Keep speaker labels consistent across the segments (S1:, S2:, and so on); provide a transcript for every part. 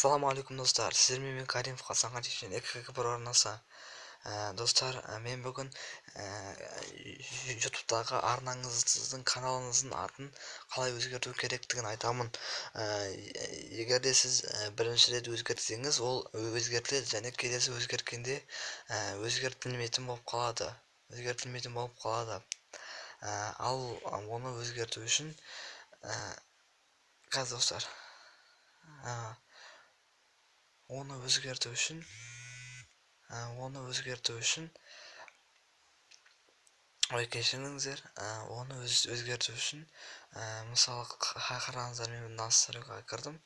S1: Ассалаумағалейкум, достар! Сіздермен мен, Каримов Хасанғали және КК арнасы. Достар, мен бүгін Ютубтағы арнаңыздың, каналыңыздың атын қалай өзгерту керектігін айтамын. Егер де сіз бірінші рет өзгертсеңіз, ол өзгертіледі және келесі өзгерткенде өзгертілмейтін болып қалады, өзгертілмейтін болып қалады. Ал оны өзгерту үшін қазір, достар, оны өзгерту үшін, ой, кешіріңіздер, оны өзгерту үшін, мысалы, қараңыздар, мен настройкаға кірдім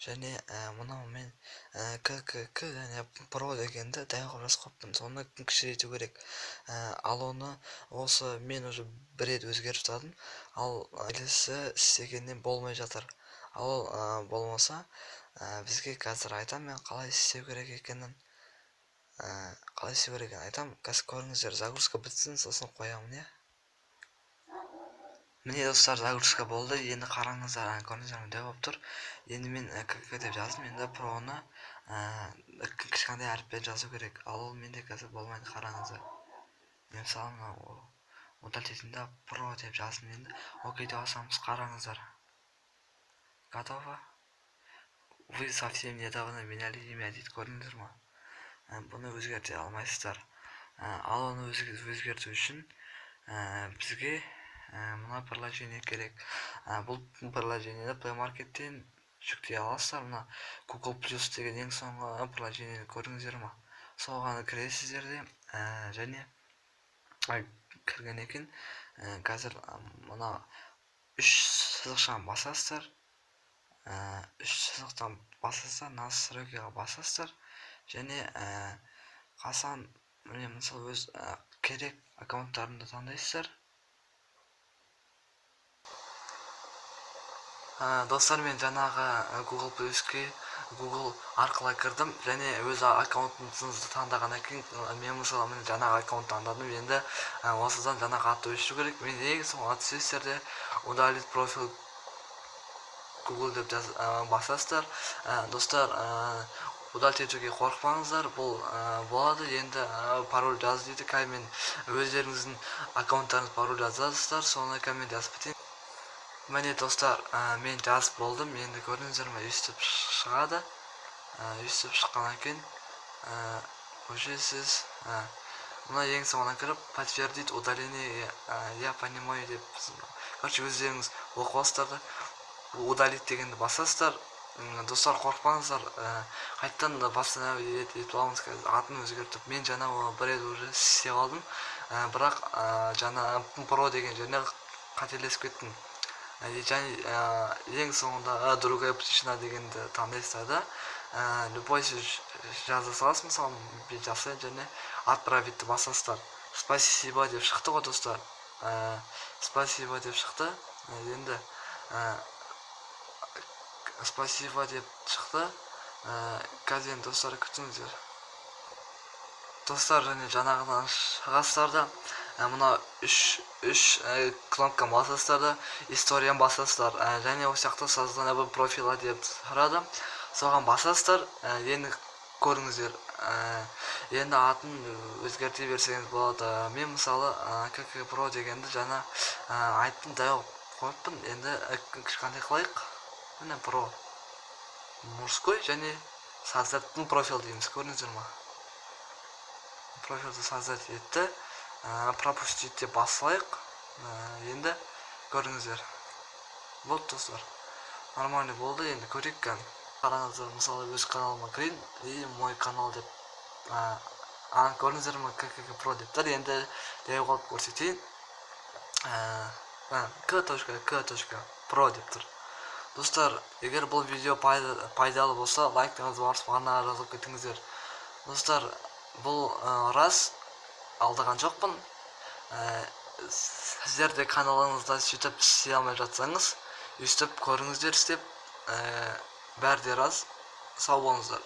S1: және мынау мен ККК және про дегенді дәу қылып жазып қойыппын, соны кішірейту керек. Ал оны осы мен уже бір рет өзгертіп тастадым, ал келесі істегеннен болмай жатыр. Ал болмаса, бізге қазір айтамын мен қалай істеу керек екенін, қалай істеу керек екенін айтамын. Қазір көріңіздер, загрузка бітсін, сосын қоямын, иә. Міне, достар, загрузка болды. Енді қараңыздар, көрдіңіздер ме, болып тұр. Енді мен КК деп жаздым, енді проны кішкентай әріппен жазу керек, ал ол менде қазір болмайды. Қараңыздар, мен, мысалы, мынау удалить да, про деп жаздым. Енді окей деп басамыз. Қараңыздар, готово, вы совсем недавно меняли имя дейді, көрдіңіздер ма? Бұны өзгерте алмайсыздар. Ал оны өзгерту үшін бізге мына приложение керек. Бұл приложениені Play Markеттен жүктей аласыздар. Мына Google Плюс деген ең соңғы приложениені көрдіңіздер ма? Соған кіресіздер де, және кіргеннен кейін қазір мына үш сызықшаны басасыздар. Үш сызықтан басасыздар, настройкаға басасыздар және қасан, міне, мысалы, өз керек аккаунттарымды таңдайсыздар. Достар, мен жаңағы Google Плюске Google арқылы кірдім және өз аккаунтыңызды таңдағаннан кейін, мен, мысалы, міне, жаңағы аккаунт таңдадым. Енді осыдан жаңағы атты өшіру керек. Мен ең соңына түсесіздер де, удалить профиль Google деп басасыздар. Достар, удалить етуге қорықпаңыздар, бұл болады. Енді пароль жаз дейді. Қазір мен өздеріңіздің аккаунттарыңыз пароль жазасыздар, соны коммент жазып кетейін. Міне, достар, мен жазып болдым. Енді көрдіңіздер ме, өйстіп шығады. Өйстіп шыққаннан кейін уже сіз мына ең соңына кіріп, подтвердить удаление, я понимаю деп, короче, өздеріңіз оқып аласыздар да, удалить дегенді басасыздар. Достар, қорықпаңыздар, қайтадан да восстановить етіп аламыз қазір атын өзгертіп. Мен жаңа оны бір рет уже істеп алдым, бірақ жаңа про деген жеріне қателесіп кеттім. Және ең соңында другая причина дегенді таңдайсыздар да, любой сөз жаза саласыз, мысалы, мен жазайын, және отправить басасыздар. Спасибо деп шықты ғой, достар, спасибо деп шықты. Енді спасибо деп шықты. Қазір енді, достар, күтіңіздер. Достар, және жаңағыдан шығасыздар да, мына үш кнопканы басасыздар да, историяны басасыздар және осы жақта создание профиля деп тұрады, соған басасыздар. Енді көріңіздер, енді атын өзгерте берсеңіз болады. Мен, мысалы, КК про дегенді жаңа айттым, дәу қойыппын, енді кішкентай қылайық. Міне, про мужской және создать профиль дейміз. Көрдіңіздер ма, профильді создать етті. Пропустить деп басылайық. Енді көрдіңіздер, болды, достар, нормальный болды. Енді көрейік кәні. Қараңыздар, мысалы, өз каналыма кірейін и мой канал деп, ана, көрдіңіздер ма, ККК про деп тұр. Енді дәу қылып көрсетейін, К точка К точка про деп тұр. Достар, егер бұл видео пайдалы болса, лайктарыңызды басып, арнаға жазылып кетіңіздер. Достар, бұл рас, алдаған жоқпын. Сіздер де каналыңызда сөйтіп істей алмай жатсаңыз, өйстіп көріңіздер істеп. Бәрі де рас. Сау болыңыздар.